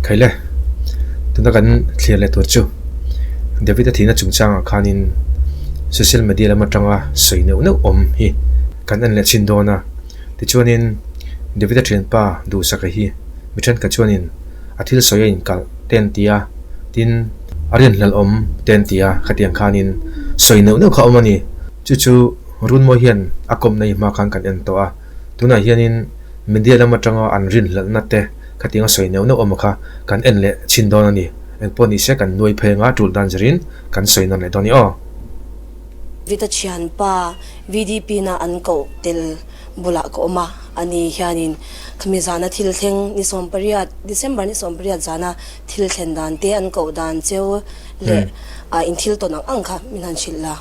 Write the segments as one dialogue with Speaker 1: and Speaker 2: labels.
Speaker 1: Khaile, tuna kan thlir leh tur chu David-a thihna chungchangah khanin social media lam atanga sawi neuh neuh awm hi kan en leh chhin dawn a. Tichuanin David-a thianpa Duhsaka hi mi thenkhat chuanin a thil sawi a inkalh te an ti a, tin a rinhlelh awm te an ti a, khatiang khanin sawi neuh neuh kha awm a ni. Chu chu Runmawi hian a kawmna hi hma khan kan en tawh a, tunah hianin media lam atanga an rinhlelhna te khatiang a sawi neuh neuh awm kha kan en leh chhin dawn a ni. Engpawh ni se kan nuai phei anga tul dan zirin kan sawi nawn leh dawn a ni aw.
Speaker 2: Vita thianpa VDP na an koh tel bulah ka awm a, ani hianin khami zana thil thleng ni 18, December ni 18 zana thil thlen dan te an koh dan cheu leh in thil tawn ang ang kha min han hrilh la.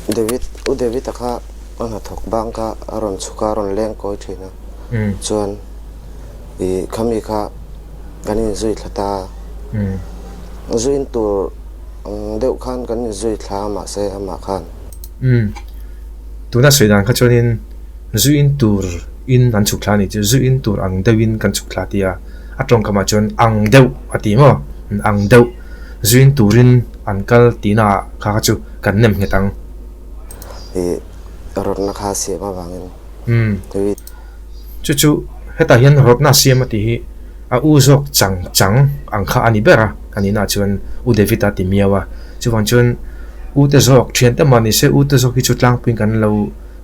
Speaker 3: David, U David-a kha a hnathawk bang kha a rawn chhuk a, a rawn leng kawi thin a, chuan ih khami kha kan inzui thla ta a, zuin tur ang deuh khan kan inzui thla a mahse amah khan.
Speaker 1: Umm, tuna sawi dan kha chuanin zuin tur in an chhuk thla a nih chu, zuin tur ang deuhin kan chhuk thla tia a tawngkamah chuan ang deuh a ti maw, ang deuh. Zuin turin an kal tihna ah kha kha chu kan nem nghet ang.
Speaker 3: I rawtna kha siam avangin tui.
Speaker 1: Chu chu hetah hian rawtna siam a tih hi a u zawk chang chang ang kha a ni ber a, a nihna ah chuan U David-a ti miau a. Chuvang chuan U te zawk thian te mah ni se U te zawk hi chu tlangpuiin kan lo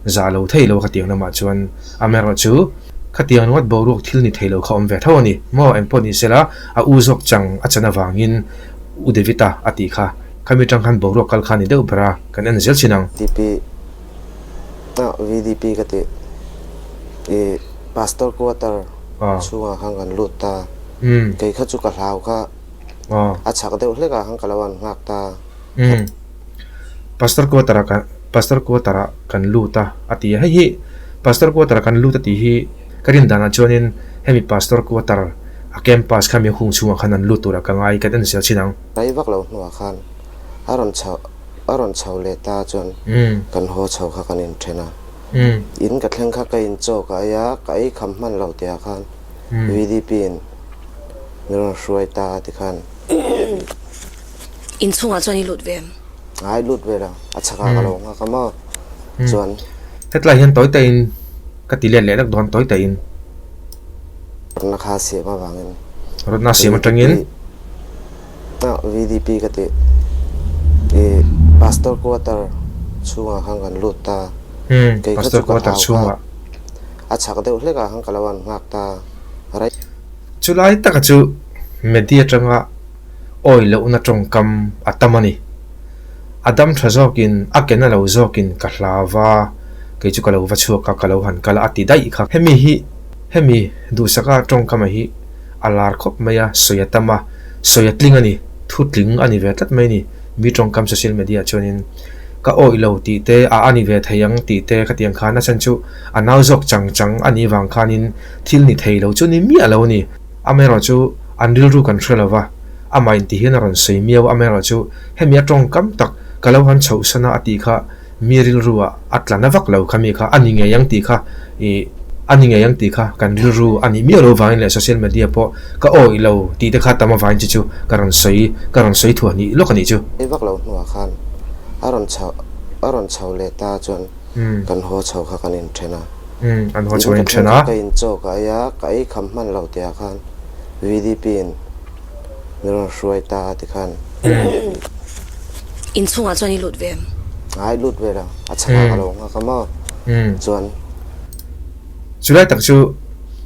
Speaker 1: Za lo thei lo khatiang lamah chuan amaherawhchu khatiang ringawt boruak thil ni thei lo kha awm ve tho a ni maw? Engpawh ni sela a u zawk chang a chan avangin U David-a a tih kha khami tang khan boruak kal kha a ni deuh ber a, kan en zel chin ang.
Speaker 3: DP ah VDP ka tih i Pastor quarter chhungah khan kan lut ta, kei kha chu ka hlau kha a chhak deuh hlek ah khan ka lo an nghak ta.
Speaker 1: Pastor quarter ah kan Pastor quarter ah kan lut a a ti a, hei hi Pastor quarter ah kan lut a tih hi ka rin danah chuanin hemi Pastor quarter a campus kha mi hung chhungah khan an lut turah ka ngai kan en zel chin ang.
Speaker 3: Rei vak lo hnuah khan a rawn chho a rawn chho leh ta chuan kan haw chho kha kan inthen a, in ka thleng kha ka in chaw ka ei a, ka ei kham hman lo tihah khan VDP in min rawn hruai ta a tikhan.
Speaker 2: Inchhungah chuan i lut ve em?
Speaker 3: Ai lut ve lo, a chhakah ka lo nghak a maw? Chuan.
Speaker 1: Hetlai hian tawi taiin ka ti let leh lek dawn tawi taiin.
Speaker 3: Rawtna kha siam avangin.
Speaker 1: Rawtna siam atangin.
Speaker 3: Ah VDP ka tih i Pastor quarter chhungah khan kan lut ta. Kei kha
Speaker 1: Pastor
Speaker 3: chu ka
Speaker 1: quarter
Speaker 3: hlau kha
Speaker 1: chhungah.
Speaker 3: a chhak deuh hlekah khan ka lo an nghak ta. Rei.
Speaker 1: Chulai taka chu media atanga awi lohna tawngkam a tam a ni. A dam tha zawkin, a ke na lo zawkin ka hlau va, kei chu ka lo va chhuak a, ka lo han kal a, a ti daih kha. Hemi hi, hemi duhsaka tawngkama hi a lar khawp mai a, sawi a tam a, sawi a tling a ni, thu tling a ni ve tlat mai a ni. Mi tawngkam social media ah chuanin ka awih lo tih te, a a ni ve thei ang tih te khatiang khan a chhan chu a nau zawk chang chang a nih vang khanin thil ni thei lo chu ni miah lo a ni. Amaherawhchu, an rilru kan hre lo va, amah inti hian a rawn sawi miau. Amaherawhchu, hemi a tawngkam tak ka lo han chhohsan a a tih kha mi rilru ah a tla na vak lo kha mi kha a ni ngei ang tih kha ih a ni ngei ang tih kha kan rilru a nih miau lo vangin leh social media pawh ka awih lo tih te kha tam avangin chu chu ka rawn sawi ka rawn sawi thuah nih lawk a nih chu.
Speaker 3: Ei vak lo hnuah khan a rawn chho a rawn chho leh ta chuan kan haw chho kha kan inthen a.
Speaker 1: An haw chho
Speaker 3: In
Speaker 1: in
Speaker 3: ka
Speaker 1: then
Speaker 3: thleng
Speaker 1: a.
Speaker 3: kha ka in chaw ka ei a, ka ei kham hman lo tihah khan VDP in min rawn hruai ta a tikhan.
Speaker 2: In chhungah chuan i lut ve em?
Speaker 3: Ai lut ve lo, a chhakah ka lo nghak a maw? Chuan.
Speaker 1: Chulai tak chu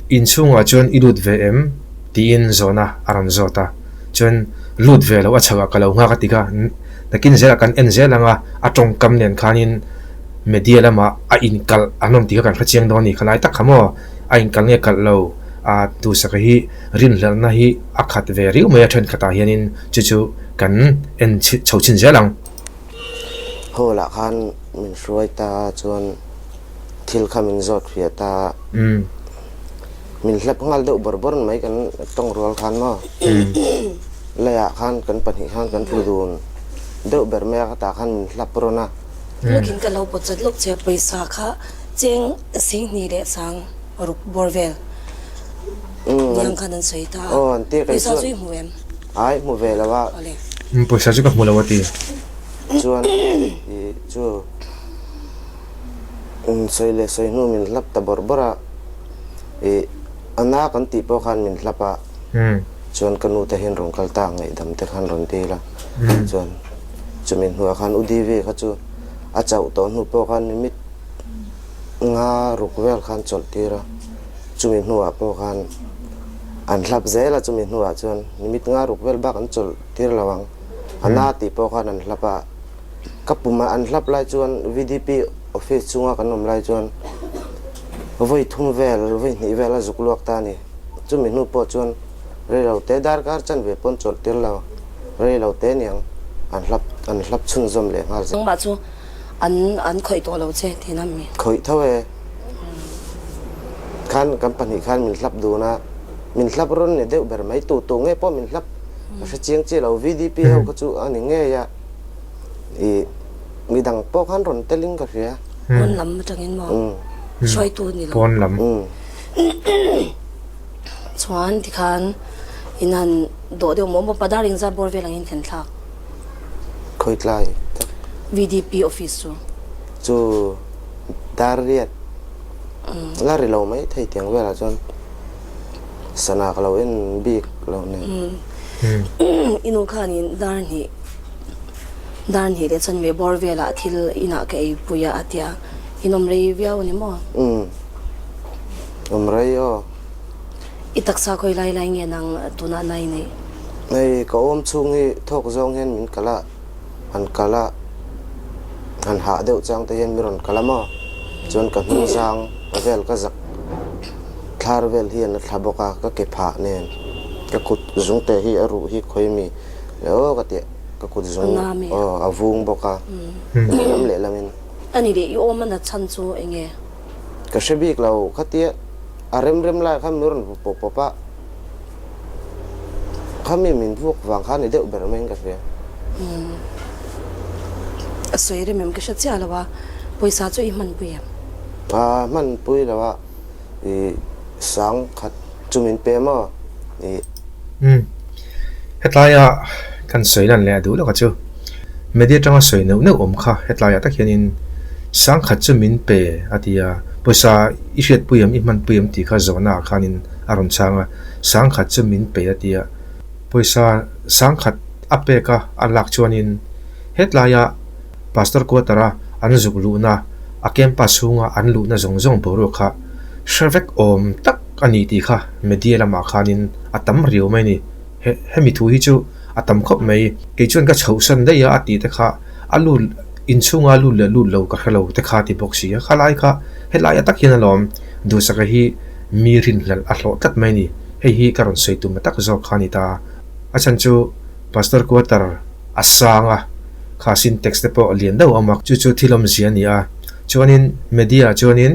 Speaker 1: in chhungah chuan i lut ve em? tiin zawhna a rawn zawt a. Chuan lut ve lo a chhakah ka lo nghak a ti kha. Nakin zelah kan en zel ang a, a tawngkam nen khanin Media lamah a inkalh an awm tih kha kan hre chiang dawn a ni. Khalai tak kha maw a inkalh nge kalh lo a duhsaka hi rinhlelhna hi a khat ve riau mai a thenkhatah hianin chu chu kan en chho chhin zel ang.
Speaker 3: Hall ah khan min hruai ta a chuan thil kha min zawt fiah ta a, min hlep nghal deuh bawrh bawrh mai kan tawng rual khan maw leiah khan kan pahnih khan kan tlu dun deuh ber mai a khatah khan min hlap rawn a.
Speaker 2: Lawkin ka lo pawt chat lawk che pawisa kha cheng 20,000 ruk bawr vel. Niang khan an sawi ta a. Pawisa chu i hmu em?
Speaker 3: Ai hmu ve lo a.
Speaker 2: Awle.
Speaker 1: Pawisa chu ka hmu lo a ti.
Speaker 3: Chuan i chu sawi leh sawi hnu min hlap ta bawrh bawrh a. I a na kan tih pawh khan min hlap a. Chuan ka nu te hian rawn kal ta ngaihdam te khan rawn dil a. Chuan chumi hnuah khan U Divi kha chu a chauh tawh hnu pawh khan mimit nga ruk vel khan chawlh tir a. Chumi hnuah pawh khan an hlap zel a, chumi hnuah chuan nimit nga ruk vel bak an chawlh tir lo ang. A na tih pawh khan an hlap a, ka pum a an hlap lai chuan VDP office chhunga kan awm lai chuan vawi thum vel, vawi hnih vel a zuk luak ta a ni. Chumi hnu pawh chuan reilo te darkar chanve pawn chawlh tir lo, reilo te niang an hlap an hlap chhunzawm leh nghal zel.
Speaker 2: Nangmah chu An an khawih tawh lo che tihna mi?
Speaker 3: Khawih tho e. Khan kan pahnih khan min hlap dun a, min hlap rawn ni deuh ber mai. Tu tu nge pawh min hlap ka hre chiang chiah lo. VDP ho kha chu a ni ngei a, i midang pawh khan rawn tel in ka hria.
Speaker 2: Pawn lam atangin maw? Hruaitu ni lo.
Speaker 1: Pawn lam.
Speaker 2: Chuan tikhan in han dawh deuh maw maw padar engzat bawr vel angin thlen thlak?
Speaker 3: Khawitlai tak.
Speaker 2: VDP office chu.
Speaker 3: Chu dar riat la ri lo mai thei tiang velah chuan sana ka lo en bik lo nen.
Speaker 2: I nu khanin dar hnih dar hnih leh chuan mei bawr velah thil inah ka ei pui a a tia in awm rei viau a ni maw?
Speaker 3: Umm awm rei aw.
Speaker 2: I taksa khawi lai lai nge nang tunah nai neih?
Speaker 3: Hei ka awm chhung hi thawk zawng hian min kal a, han kal a, han hah deuh chang te hian mi rawn kal a maw? Chuan ka hnung zang vel ka zak thlar vel hian a thla bawk a, ka ke phah nen ka kut zung te hi a ruh hi khawi mi leh aw ka tih ka kut zung aw a vung bawk a, lehlam lehlamin.
Speaker 2: A ni leh i awm a nat chhan chu eng nge?
Speaker 3: Ka hre bik lo, khatia a rem rem lai khan min rawn vu pawp pawp a, khami min vuak vang khan ni deuh ber maiin ka hria.
Speaker 2: Umm, a sawi rem em ka hre chiah lo a, pawisa chu i hmanpui em?
Speaker 3: A hmanpui lo a, i sang khat chu min pe maw? I.
Speaker 1: Umm, hetlaia kan sawi lan leh a duh lawk a chu. Media atanga sawi neuh neuh awm kha hetlaiah tak hianin sangkhat chu min pe a ti a, pawisa i hriatpui em, i hmanpui em tih kha zawhnaah khanin a rawn chhang a, sangkhat chu min pe a ti a, pawisa sangkhat a pek a a lak chuanin hetlaia Pastor quarter a an zuk luhna a campus chhunga an luhna zawng zawng boruak kha hre vek awm tak a ni tih kha media lamah khanin a tam riau mai a ni. He hemi thu hi chu a tam khawp mai. Kei chuan ka chhohsan daih a, a tih te kha a lut inchhunga lut leh lut lo ka hre lo te kha a ti bawk si a. Khalai kha helai atak hian alawm Duhsaka hi mi rinhlelh a hlawh tlat mai a ni. Hei hi ka rawn sawi tum tak zawk kha a ni ta. A chhan chu Pastor quarter a sang a, kha syntax te pawh lian deuh a awm a, chu chu thil awmzia a ni a. Chuanin media chuanin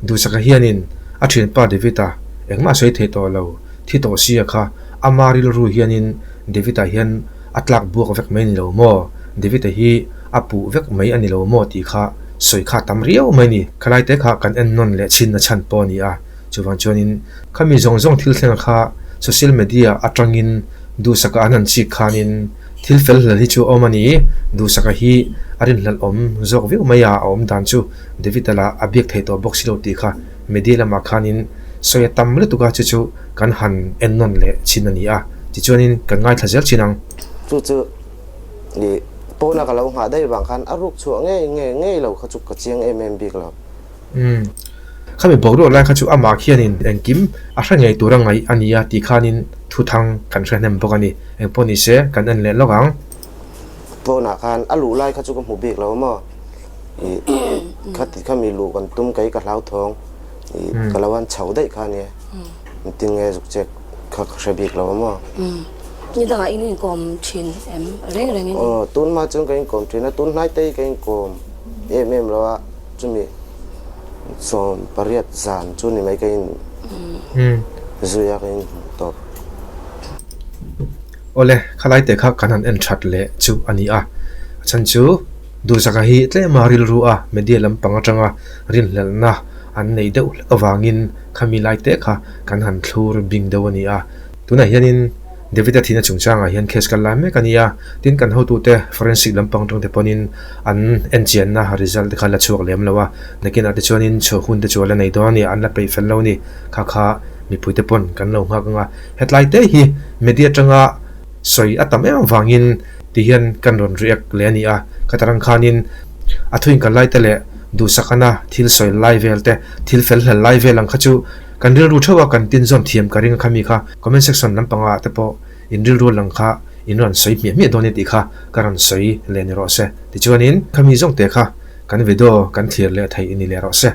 Speaker 1: Duhsaka hianin a thianpa David-a engmah a sawi thei tawh lo. Thi tawh sia kha ama rilru hianin David-a hian a tlak buak vek mai a ni lo maw? David-a hi a puh vek mai a ni lo maw tih kha sawi kha tam riau mai a ni. Khalai te kha kan en nawn leh chhin a chhan pawh a ni a, chuvang chuanin khami zawng zawng thil thlenga kha social media atangin duhsaka an han chik khanin thil fel hlel hi chu a awm a ni. Duhsaka hi a rinhlelh awm zawk viau mai a, a awm dan chu David-a lah a biak thei tawh bawk si lo tih kha Media lamah khanin sawi a tam lutuk a, chu chu kan han en nawn leh chin a ni a, tichuanin kan ngaithla zel chin ang.
Speaker 3: Chu chu i pawna ka lo nghah daih vang khan a ruk chhuah ngei ngei ngei lo kha chu ka chiang em em bik lo.
Speaker 1: Umm. Khami boruak lai kha chu amah khianin engkim a hre ngei tur a ngaih a ni a tih khanin thuthang kan hre hnem bawk a ni. Engpawh ni se kan en leh lawk ang.
Speaker 3: Pawnah khan a luh lai kha chu ka hmu bik lo maw? I khati khami luh kan tum kei ka hlauthawng i ka lo an chho daih kha ania engtin nge zuk check kha ka hre bik lo a maw?
Speaker 2: Ni dangah in inkawm thin em reng reng in?
Speaker 3: Aw tun hma chuan ka inkawm thin a, tun hnai te hi ka inkawm em em lo a, chumi 18 zan chu ni mai ka in zui a ka in hmuh tawp.
Speaker 1: Awle, khalai te kha kan han en that leh chu a ni a, a chhan chu. Duhsaka hi tlema rilru a media lampang atanga rinhlelhna an neih deuh hlek avangin khami lai te kha kan han thlur bing deuh a ni a. Tunah hianin David-a thihna chungchangah hian case kal lai mek a ni a, tin kan hotute forensic lampang atang te pawhin an enchianna result te kha la chhuak lem lo a, nakinah te chuanin chhuah hun te chu a la nei dawn a ni, an la peih fel lo a ni, kha kha mipuite pawn kan lo nghak ang a. Hetlai te hi media atanga sawi a tam em avangin ti hian kan rawn react leh a ni a, ka tarang khanin a thuin kal lai te leh duhsakana thil sawi lai vel te, thil fel hlel lai vel ang kha chu kan rilru theuh a kan tinzawn thiam ka ring a khami kha comment section lampangah te pawh in rilru lang kha in rawn sawi hmiah hmiah dawn e tih kha ka rawn sawi leh ni rawh se. Tichuanin khami zawng te kha kan video kan thlir leh theih ni leh rawh se.